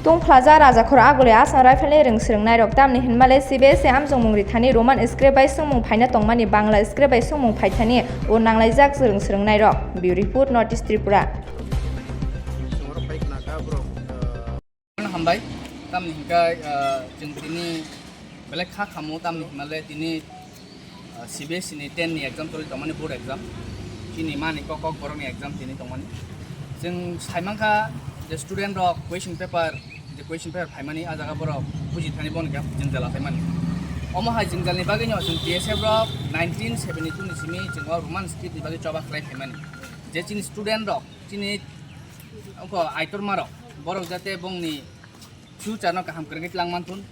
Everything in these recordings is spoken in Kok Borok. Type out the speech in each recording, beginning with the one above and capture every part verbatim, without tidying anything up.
Tungphlaja Rajakhor Aguli Assam Rifle ni rwng swrwngnairok, tamni hinmale C B S E amjongmung rithani Roman script bai swngmung phaina tongmani Bangla script bai swngmung phaithani o nanglaijak rwng swrwngnairok. Bureau Report, North East Tripura. Hambai, tamni hinkai, ah, chwng tini belai kha khamu, tamni hinmale tini, ah, C B S E ni ten ni exam choli tongmani, board exam. Chini mani kok kok borok ni exam tini tongmani. Chwng saimankha je student rok question paper, je question paper phaimani, ah jaga borok buji thani bono khe jwngjala phaimani. Omo hai jwngjal ni bagwi no chwng T S F rok nineteen seventy two ni simi chwng o Roman script ni bagwi choba khlai phaimani. Je chini student rok, chini ongkho aitor marok, borok jate bongni future no kaham kwrwngwi tlang manthun,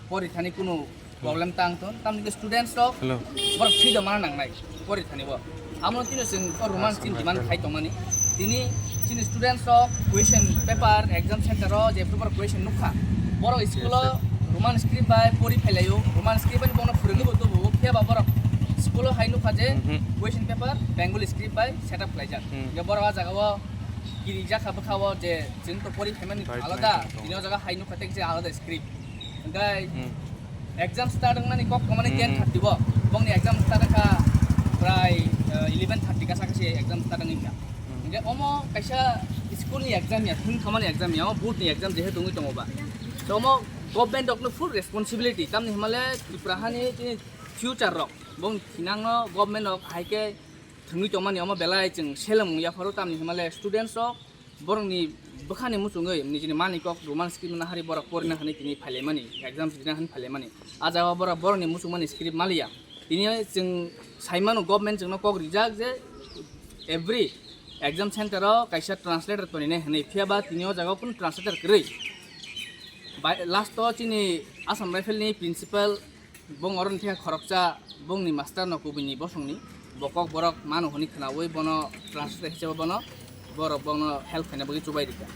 pori thani kunu problem tang thun, tamni students rok Hello. Borok freedom mana nangnai pori thani bo. Amo tini chwng o Roman chini demand khai tongmani. Tini chini students rok question paper exam center o je paper question nukha. Borok school o Roman script bai pori phailaio, Roman script bai bono phwrwngwi bo tubu, phiya ba borok school o hai nukha je Mhm. Question paper Bengali script bai setup khlaijak. Hmm. Hingke borok ah jaga o kirijak kha bwkha o je chwng to pori phaimani Right, alada, right, right. Bini o jaga hai nukha tek je alada script. Hingke Hmm. Exam start wngmani kok wngmani Hmm. ten thirty o. Bongni exam start wngkha prai, eh, eleven thirty ka saka se exam start wngkha. Hmm. Hingke omo kaisa school ni exam ya, thung thamani exam ya, o board ni exam jehetu wngwi tongo ba. So omo government rok no full responsibility, tamni himale Tripura hani chini future rok, bong thinang no government rok hai khe thwngwi tongmani omo belai chwng seleng yapharo, tamni himale students rok borokni bwkhani muchungwi nijini mani kok Roman script no nahari borok porina hwnwi tini phailaimani, exam rina hwnwi phailaimani. Ah jaga o borok borokni muchungmani script maliya. Tini chwng saimano government chwngno kok rijak je every exam center o kaisa translator toninai hwnwi, phiya ba tini o jaga o kunu translator kwrwi. Bai-, last o chini Assam Rifle ni principal Bong oro ni thengkha khoroksa, bongni master no kubui ni bosong ni, bo kok borok mano hwnwi khwnaui bono translate hisabe bono, borok bono help khaina bagwi chubai rikha.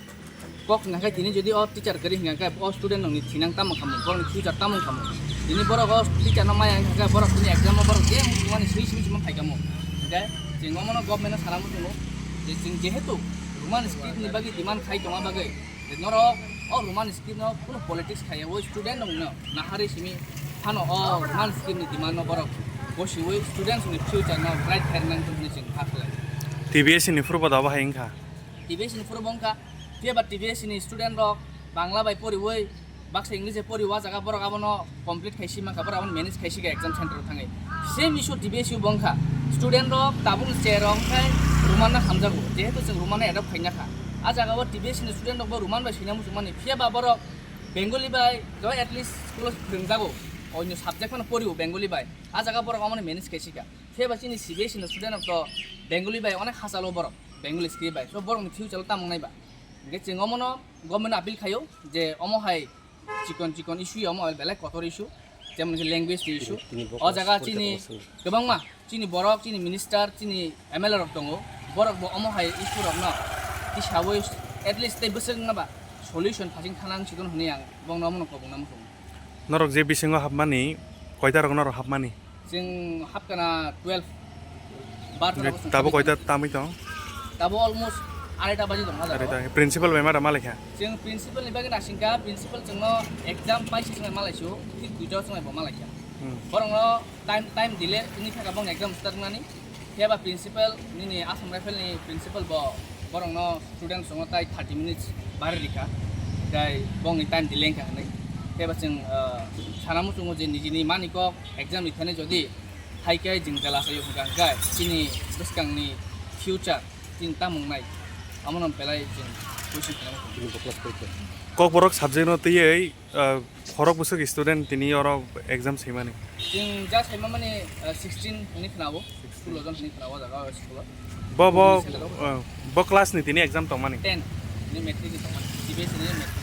Kok hwnkha khe tini jodi o teacher kwrwi hwnkha khe o student rokni thinang tamo khamu, borokni future tamo khamu. Tini borok o teacher no maya wngkha khe borok tini exam o borok je muchungmani swi swi muchungma phai khamu. Hwnkhe chwng omono government no sana muchungo je chwng jehetu Roman script ni bagwi demand khai tongma bagwi, je norok o Roman script no kuno politics khaiya, o student rok no nahari simi phano o Roman script ni demand no borok bosiwi students ni future no bright khairok nang tongmani chwng kha khlai. T B S ni phuru bo da bahai wngkha. T B S ni phuru bo wngkha, phiya ba T B S ni student rok Bangla bai poriwi, baksa English bai poriwi, o jaga borok abono complete khai si mankha, borok abono manage khai si kha exam center o thangwi. Same issue T B S U bo wngkha, student rok tabuk ni chair rok wngkhai Roman no hamjago, jehetu chwng Roman no adopt khaina kha. A jaga o T B S ni student rok bo Roman bai swina muchungmani, phiya ba borok Bengali bai jo at least school o phwrwngjago, onyo subject phano porio Bengali bai, a jaga borok omono manage khai si kha. Phiya ba chini C B S E ni student rok to Bengali bai onek hachalo borok, Bengali script bai, so borok ni future o tamo wngnai ba? Hingke chwng omono government appeal khaio je omo hai chikon chikon issue ya omo belai kotor issue, jemon khe language ni issue. Tini bo O jaga chini kwbangma chini borok, chini minister, chini M L A rok tongo, borok bo omo hai issue rok no tisawi at least tei bwswk wngna ba solution phasing thana wng sikon hwnwi ang bongno omono kobongna muchungo. Norok je bisingo hapmani, koita rok norok hapmani? Chwng hapkana twelve. Barta rok chwng Tabuk hapkana. Koita tamwi tong? Tabuk almost araita baji tong, ha, Araita. Principal bai mara malaikha? Chwng principal ni bagwi nasingkha, principal chwngno exam paisa chwngno malaisio, thik duita chwngno bo malaikha. Hmm. Borokno time, time delay wngwi thangkha bongni exam start wngnani. Phiya ba principal, nini Assam Rifle ni principal bo borokno students rokno tai thirty minutes bari rikha. Tai bongni time delay wngkha hwnwi. Phiya ba chwng, ah, sana muchungo je nijini mani kok exam rithani jodi hai khe jwngjal achaio hwnkha hwnkhe chini bwskangni future chini tamo wngnai, amono belai chwng question khainai. Kokborok subject no twiwi, ah, khorok bwswk student tini oro exam swimani? Chwng ja saimamani, ah, sixteen hwnwi khwnao, school o jon hwnwi khwnao o jaga o school o. Bo, bo, Center o. Ah, bo class ni tini exam tongmani? Ten ni matric ni tongmani, C B S E ni matric.